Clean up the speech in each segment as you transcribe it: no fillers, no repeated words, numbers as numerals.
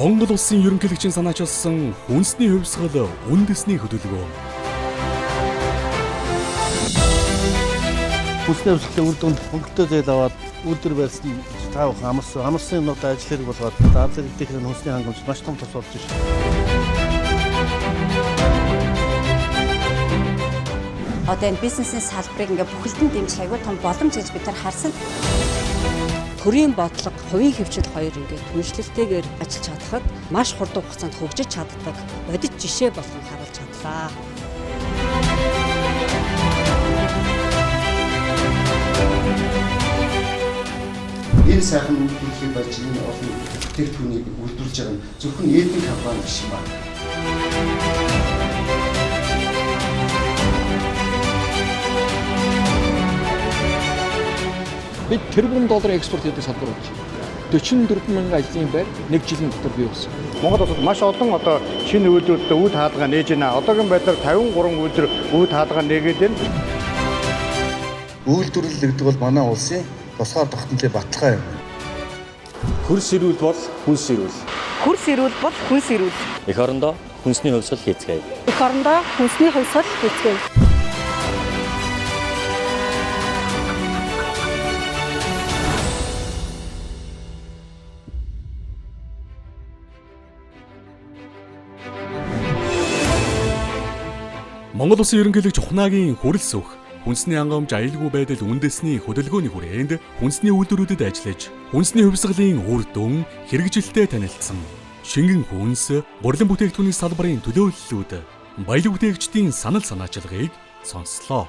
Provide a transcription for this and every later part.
Монгол улсын ерөнхийлөгчийн санаачилсан хүнсний хувьсгал үндэсний хөдөлгөөн. Хүнсний хувьсгалын үр дүнд хөнгөлөлтөө зээл аваад үйлдвэр барьсан та бүхэн амарсан амарсан юмнуудаа ажил хэрэг болгоод аз зэрэгтэйхэн хүнсний хангамж маш том тус болж байна. Одоо энэ бизнесийн салбарыг ингээ бүхэлдэн дэмжих аягүй том боломж гэж бид нар харсан. Төрийн бодлого, хувийн хэвшил хоёр ингээд түншлэлтэйгээр ажиллаж чадхад маш хурдан хугацаанд хөгжиж чаддаг бодит жишээ болгон харуулж чадлаа. Энэ сайхан үйлдвэрлэлийг барьж энэ олон бүтээгдэхүүнийг үйлдвэрлэж байгаа нь зөвхөн Эден компани биш юм аа. Бид тэрбум долларын экспорт хийдэг салбар болж байна. 44 мянган ажлын байр нэг жилийн дотор бий болсон. Монгол улсад маш олон одоо шинэ үйлдвэрлэлд үйл хаалгаа нээж байна. Одоогийн байдлаар 53 үйлдвэр үйл хаалгаа нээгээд байна. Үйлдвэрлэл гэдэг бол манай улсын тусгаар тогтнолын баталгаа юм. Хөрс эрүүл бол хүнс эрүүл. Хөрс эрүүл бол хүнс эрүүл. Эх орондоо хүнсний хувьсгал хийцгээе. Эх орондоо хүнсний хувьсгал хийцгээе. Монгол улсын ерөнхийлөгч Ухнаагийн хүрэл сүх хүнсний хангамж аюулгүй байдал үндэсний хөдөлгөөний хүрээнд хүнсний үйлдвэрүүдэд ажиллаж хүнсний хувьсгалын үр дүн хэрэгжилтэй танилцсан. Шингэн хүнс, гурилан бүтээгдэхүүний салбарын төлөөллүүд, баялаг бүтээгчдийн санал санаачилгаыг сонслоо.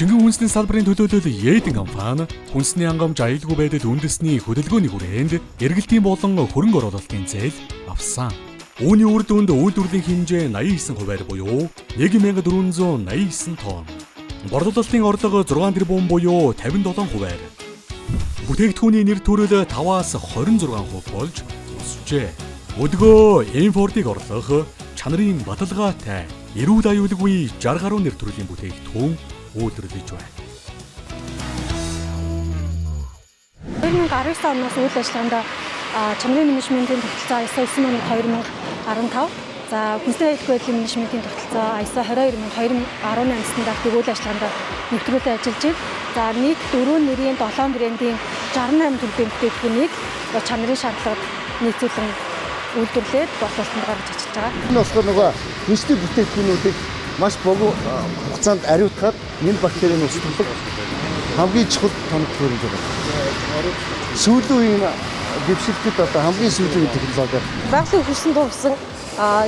Шингэн хүнсний салбарын төлөөлөл Эден компани хүнсний хангамж аюулгүй байдал үндэсний хөдөлгөөний хүрээнд эргэлтийн болон хөрөнгө оруулалтын зээл авсан. Үүний үр дүнд үйлдвэрлэлийн хэмжээ 89% буюу 1489 тонн. Борлуулалтын орлого 6 тэрбум буюу 57%. Бүтээгдэхүүний нэр төрөл 5-аас 26% болж өсжээ. Өдгөө импортыг орлох чанарын баталгаатай эрүүл аюулгүй 60 гаруй нэр төрлийн бүтээгдэхүүн үйлдвэрлэж байна. 2019 оноос үйл ажиллагаанд чанарын менежментийн тогтолцоо ISO 9001 2015, за хүнсний аюулгүй байдлын менежментийн тогтолцоо ISO 22000 2018 стандартыг үйл ажиллагаанд нэвтрүүлэн ажиллаж байна. За, нийт 4 нэрийн 7 брендийн 68 төрлийн бүтээгдэхүүнийг чанарын шаардлагад нийцүүлэн үйлдвэрлээд борлуулалтанд гаргаж ажиллаж байгаа. Энэ болохоор нөгөө хүнсний бүтээгдэхүүнүүдийг маш богино хугацаанд ариутгаад энэ бактерийн устгадаг хамгийн чухал тоног төхөөрөмж байна. Сүүлийн үеийн дэвшилтэд одоо хамгийн сүүлийн үеийн технологи. Байгалийн хөрсөн дурсан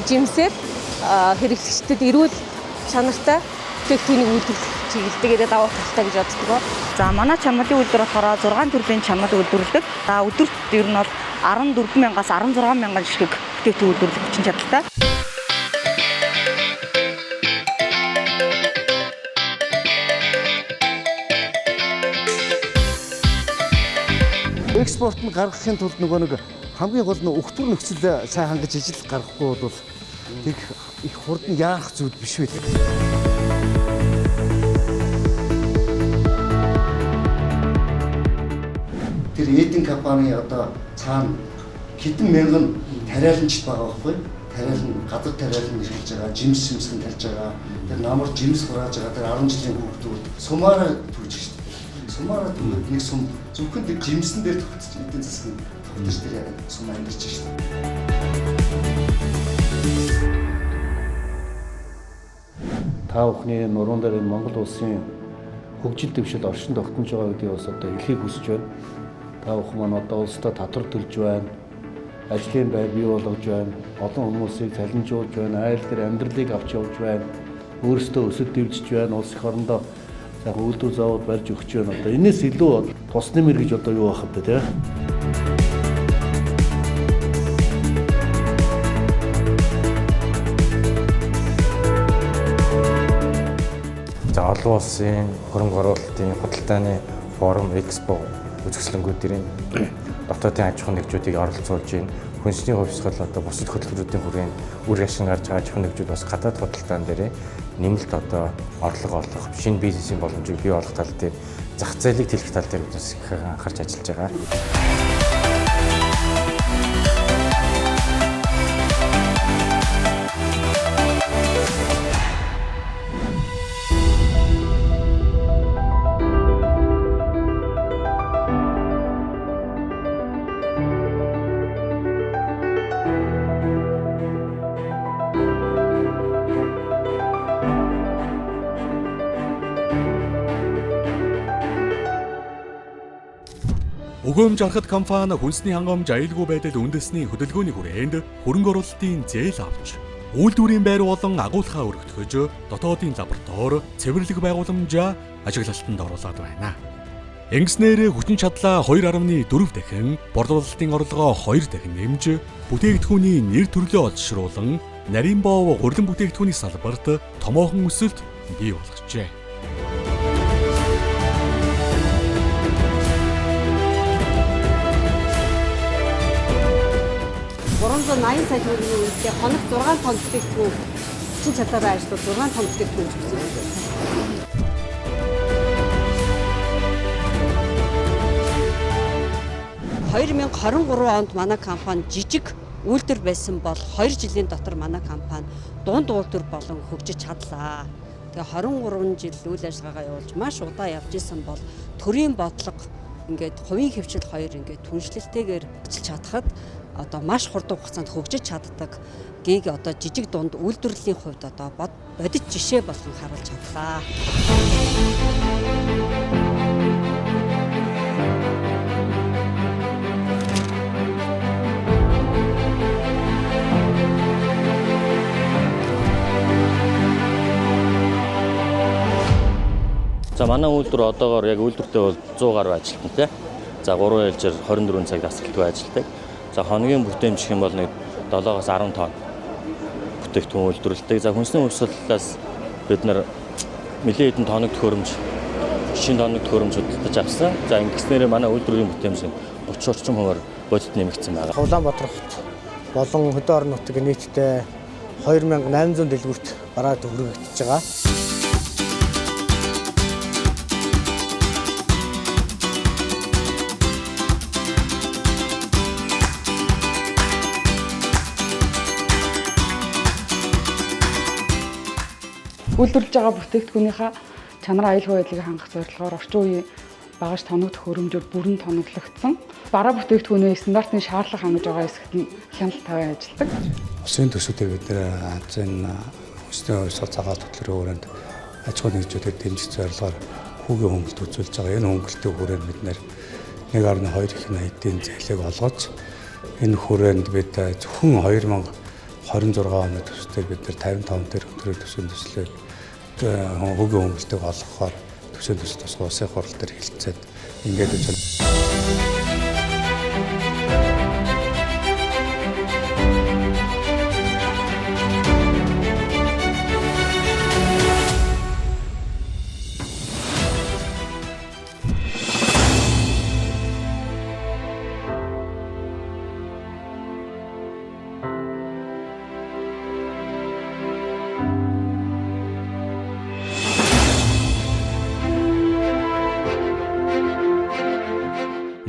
жимсээр хэрэглэгчдэд эрүүл чанартай бүтээгдэхүүнийг үйлдвэрлэх чиглэлтэйгээ давуу талтай гэж боддог. За, манай чамлын үйлдвэр болохоор 6 төрлийн чамал үйлдвэрлэдэг. За, өдөрт ер нь бол 14 мянгаас 16 мянган ширхэг бүтээгдэхүүн үйлдвэрлэх хүчин чадалтай. Экспорт нь гаргахын тулд нөгөө нэг хамгийн гол нь өгтөр нөхцөл сайн хангаж ижил гаргахгүй бол тэг их хурдан яарах зүйл биш байлээ. Тэр Эден компани одоо цаана хэдэн мянган тариаланчд байгаа байхгүй. Тариалан, газар тариалан эрхэлж байгаа, жимс жимсэн тарьж байгаа, тэр намар жимс хурааж байгаа тэр 10 жилийн хүүхдүүд сумаараа түүж шүү дээ. Сумаараа түүгээд нэг сум зөвхөн тэр жимсэн дээр тогтож эдийн засгийн тогтож тэр сум амьдарч шүү дээ. Та бүхний нуруунд дээр энэ Монгол улсын хөгжил дэвшил оршин тогтнож байгаа гэдгийг бас одоо хэлхийг хүсэж байна. Та бүхэн маань одоо улсдаа татвар төлж байна. Ажлын байр бий болгож байна. Олон хүмүүсийг цалинжуулж байна. Айл дээр амьдралыг авч явж байна. Өөрсдөө өсөд дэвжиж байна. Улс эх орондоо сайхан үйлдвэр завод барьж өгч байна. Одоо энэс илүү тус нэмэр гэж одоо юу байх вэ, те? За, олон улсын хөрөнгө оруулалтын худалдааны форум, экспо Үзэсгэлэнгүүд дээр дотоодын аж ахуйн нэгжүүдийг оролцуулж байна. Хүнсний хувьсгал одоо бусад хөтөлбөрүүдийн хүрээнд үр ашиг гарч байгаа аж ахуйн нэгжүүд бас гадаад худалдаан дээр нэмэлт одоо орлого олох, шинэ бизнесийн боломжийг бий болгох тал дээр, зах зээлийг тэлэх тал дээр бид их анхаарч ажиллаж байгаа. Өгөөмж архат компани хүнсний хангамж аюулгүй байдал үндэсний хөдөлгөөний хүрээнд хөрөнгө оруулалтын зээл авч үйлдвэрийн байр болон агуулхаа өргөтгөж дотоодын лаборатори, цэвэрлэг байгууламжаа ажиглалтанд оруулаад байна. Ингэснээр хүчин чадлаа 2.4 дахин, борлуулалтын орлогоо 2 дахин нэмж, бүтээгдэхүүний нэр төрлөө олзшруулан нарийн бов гурилан бүтээгдэхүүний салбарт томоохон өсөлт бий болгожээ. $380 сая төгрөгийн үнэтэй хоног 6 тонн бүтээгдэхүүн хүчин чадлаараа ажиллаж 6 тонн бүтээгдэхүүн жигсэн юм. 2023 онд манай компани жижиг үйлдвэр байсан бол 2 жилийн дотор манай компани дунд үйлдвэр болон хөгжиж чадлаа. Тэгээ 23 жил үйл ажиллагаагаа явуулж маш удаан явж исэн бол төрийн бодлого ингээд хувийн хэвшил хоёр ингээд түншлэлтэйгээр ажиллаж чадхад одоо маш хурдан хугацаанд хөгжиж чаддаг гийг одоо жижиг дунд үйлдвэрлэлийн хувьд одоо бодит жишээ болгон харуулж чадлаа. За манай үйлдвэр одоогоор яг үйлдвэртээ бол 100 гаруй ажилтнтай. За 3 ээлжээр 24 цаг дасгалгүй ажилладаг. За хоногийн бүтээмж гэх юм бол нэг 7-оос 10 тонн бүтээгдэхүүн үйлдвэрлэдэг. За хүнсний хувьсгалаас бид нар нэлээд хэдэн тоног төхөөрөмж, шинэ тоног төхөөрөмж худалдаж авсан. За ингэснээрээ манай үйлдвэрийн бүтээмж 30 орчим хувиар бодит нэмэгдсэн байгаа. Улаанбаатар хот болон хөдөө орон нутаг нийтдээ 2800 дэлгүүрт бараад хүргэгдэж байгаа. Үйлдвэрлэж байгаа бүтээгдэхүүнийхээ чанар аюулгүй байдлыг хангах зорилгоор орчин үеийн багаж тоног төхөөрөмжөөр бүрэн тоноглогдсон. Бараа бүтээгдэхүүнээ стандартын шаардлага хангаж байгаа хэсэгт нь хяналт тавиан ажилладаг. Улсын төсвүүдээр бид нэр азийн хүнсний хувьсгал цагаат хөтөлбөрийн хүрээнд аж ахуйн нэгжүүдэд дэмжих зорилгоор хүүгийн хөнгөлт үзүүлж байгаа. Энэ хөнгөлтийн хүрээнд бид нэр 1.2 их эдийн зээлийг олгож энэ хүрээнд бид зөвхөн 2026 оны төсөлтөөр бид нэр 55 тэрбум төгрөг төсвийн төслийг хүүгийн хөнгөлтийг олгохоор төсвийн төсөл тусгай улсын хурал дээр хэлэлцээд ингээд үз.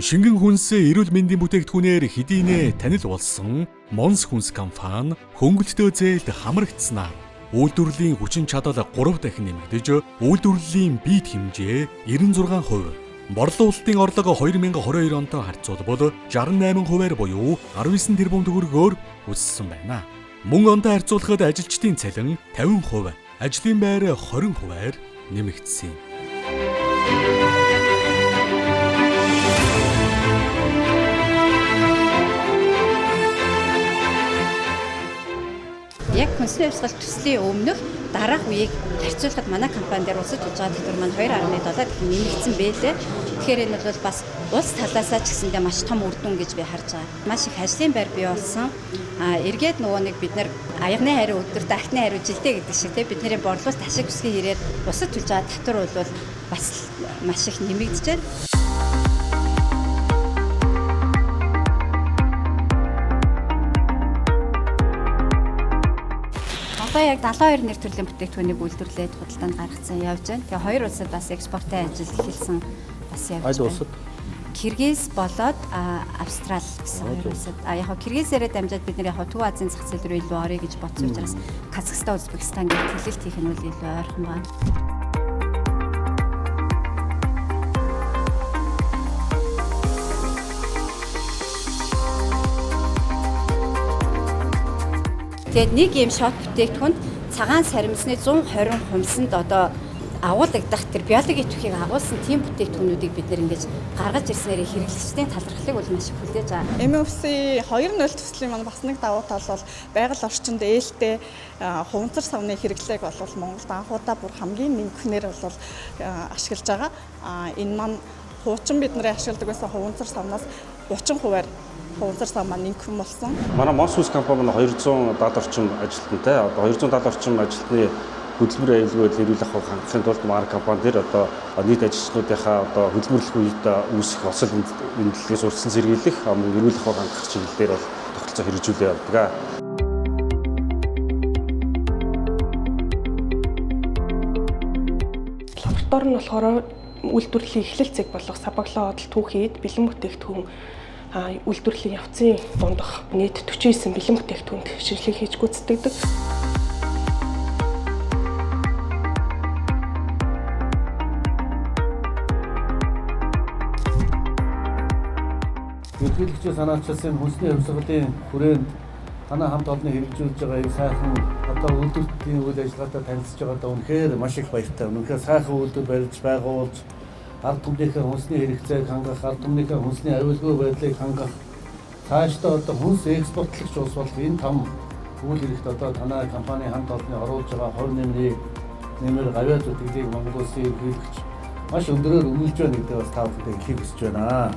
Шингэн хүнс эрүүл мэндийн бүтээгдэхүүнээр хэдийнэ танил болсон Монс хүнс компани хөнгөлөлтөө зээлд хамрагдсанаар үйлдвэрлэлийн хүчин чадал 3 дахин нэмэгдэж үйлдвэрлэлийн биет хэмжээ 96%, борлуулалтын орлого 2022 онтой харьцуулбал 68%-аар буюу 19 тэрбум төгрөгөөр өссөн байна. Мөн онтой харьцуулахад ажилчдын цалин 50%, ажлын байр 20%-аар нэмэгдсэн юм. Яг хүнсний хувьсгал төслийн өмнөх дараах үеийг харьцуулахад манай компани дээр улсад төлж байгаа татвар маань 2.7 дахин нэмэгдсэн байлээ. Тэгэхээр энэ бол бас улс талаасаа ч гэсэндээ маш том үр дүн гэж би харж байгаа. Маш их ажлын байр бий болсон. Эргээд нөгөө нэг бид нар аягны хариу өдөрт ахны хариу жилдээ гэдэг шиг те бидний борлуулалт ашиг өсгийн хэрээр улсад төлж байгаа татвар бол бас маш их нэмэгдэж байна. Одоо яг 72 нэр төрлийн бүтээгдэхүүнийг үйлдвэрлээд худалдаанд гаргацсан явж байна. Тэгээ хоёр улсад бас экспортын ажил эхэлсэн бас явж байна. Аль улсад? Киргиз болоод Австрал гэсэн хоёр улсад. Яг хөө Киргизээрээ дамжаад бид нэр яг Төв Азийн зах зээл рүү илүү орё гэж бодсон учраас Казахстан, Узбекистан гэх тэлэлт хийх нь бол илүү ойрхон байна. Тэгээд нэг ийм шот бүтээгдэхүүнд цагаан саримсны 120 хумсанд одоо агуулгадах тэр биологийн түвхийг агуулсан тийм бүтээгдэхүүнүүдийг бид нэр ингэж гаргаж ирснээр хэрэглэгчдийн талархлыг бол маш их хүлээж байгаа. MFC 2.0 төслийн маань бас нэг давуу тал бол байгаль орчинд ээлтэй хуванцар савны хэрэглээг бол Монголд анхудаа бүр хамгийн нэмгэнээр бол ашиглаж байгаа. Энэ маань хуучин бид нарын ашигладаг байсан хуванцар савнаас 30%-аар хуванцар сав маань нэмгэн болсон. Манай Монсус компани маань 270 орчим ажилтнтай. Одоо 270 орчим ажилтны хөдөлмөр аюулгүй байдлыг эрүүл ахуйг хангахын тулд манай компани дээр одоо нийт ажилчнуудынхаа одоо хөдөлмөрлөх үед үүсэх осол эмнэлгээс урьдчилан сэргийлэх, мөн эрүүл ахуйг хангах чиглэлээр бол тогтолцоо хэрэгжүүлээ явдаг. Лаборатори нь болохоор үйлдвэрлэлийн эхлэл цэг болох сабаглаа одол түүхийд бэлэн бүтээгдэхүүн үйлдвэрлэлийн явцын дундах нийт 49 бэлэн бүтээгдэхүүнд шинжилгээ хийж гүйцэтгэдэг. Ерөнхийлөгчийн санаачилсан хүнсний хувьсгалын хүрээнд танай хамт олонны хэрэгжүүлж байгаа энэ сайхан одоо үйлдвэрлэлийн үйл ажиллагаатай танилцж байгаадаа үнэхээр маш их баяртай. Үнэхээр сайхан үйлдвэр барьж байгуулж ард түмнийхээ хүнсний хэрэгцээг хангах, ард түмнийхээ хүнсний аюулгүй байдлыг хангах, цаашдаа одоо хүнс экспортлогч улс болох энэ том үйл хэрэгт одоо танай компани хамт олонны оруулж байгаа хувь нэмрийг нэмэр гавьяа зүтгэлийг Монгол улсын ерөнхийлөгч маш өндөрөөр үнэлж байна гэдэг бас та бүхэндээ хэлхийг хүсэж байна.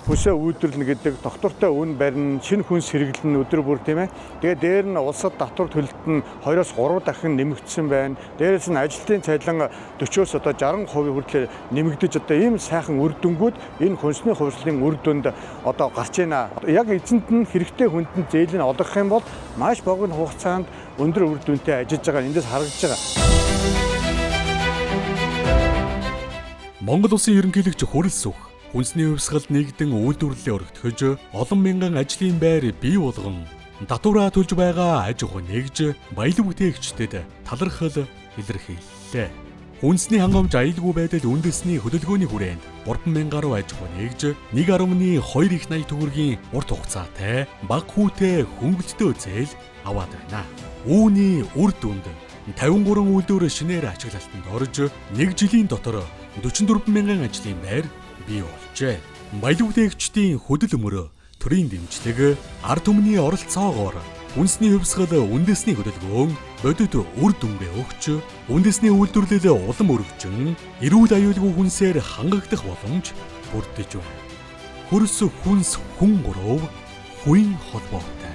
Хүнсээ үйлдвэрлэнэ гэдэг доктортой үн барина, шинэ хүнс хэрэглэнэ өдөр бүр, тийм ээ. Тэгээ дээр нь улсад татвар төлөлт нь 2-оос 3 дахин нэмэгдсэн байна. Дээрээс нь ажилтны цалин 40-оос одоо 60% хүртэл нэмэгдэж одоо ийм сайхан үр дүнгууд энэ хүнсний хувьслын үр дүнд одоо гарч байна. Яг эзэнт нь хэрэгтэй хүнд нь зээлийг олгох юм бол маш богино хугацаанд өндөр үр дүнтэй ажиллаж байгаа эндээс харагдаж байгаа. Монгол улсын ерөнхийлөгч Хүрэлсүх хүнсний хувьсгал нэгдэн үйлдвэрлэлээ өргөтгөж олон мянган ажлын байр бий болгон татвараа төлж байгаа аж ахуй нэгж баялаг бүтээгчдэд талархал илэрхийллээ. Хүнсний хангамж аюулгүй байдал үндэсний хөдөлгөөний хүрээнд 3000 гаруй аж ахуй нэгж 1.2 их 80 төгрөгийн урт хугацаатай бага хүүтэй хөнгөлөлтөө зээл аваад байна. Үүний үр дүнд 53 үйлдвэр шинээр ашиглалтанд орж нэг жилийн дотор 44 мянган ажлын байр бий болжээ. Баялаг бүтээгчдийн хөдөлмөр, төрийн дэмжлэг, ард түмний оролцоогоор хүнсний хувьсгал үндэсний хөдөлгөөн бодит үр дүнгээ өгч, үндэсний үйлдвэрлэл улам өргөжин, эрүүл аюулгүй хүнсээр хангагдах боломж бүрдэж байна. Хөрс хүнс хүн гурав хувийн холбоотой.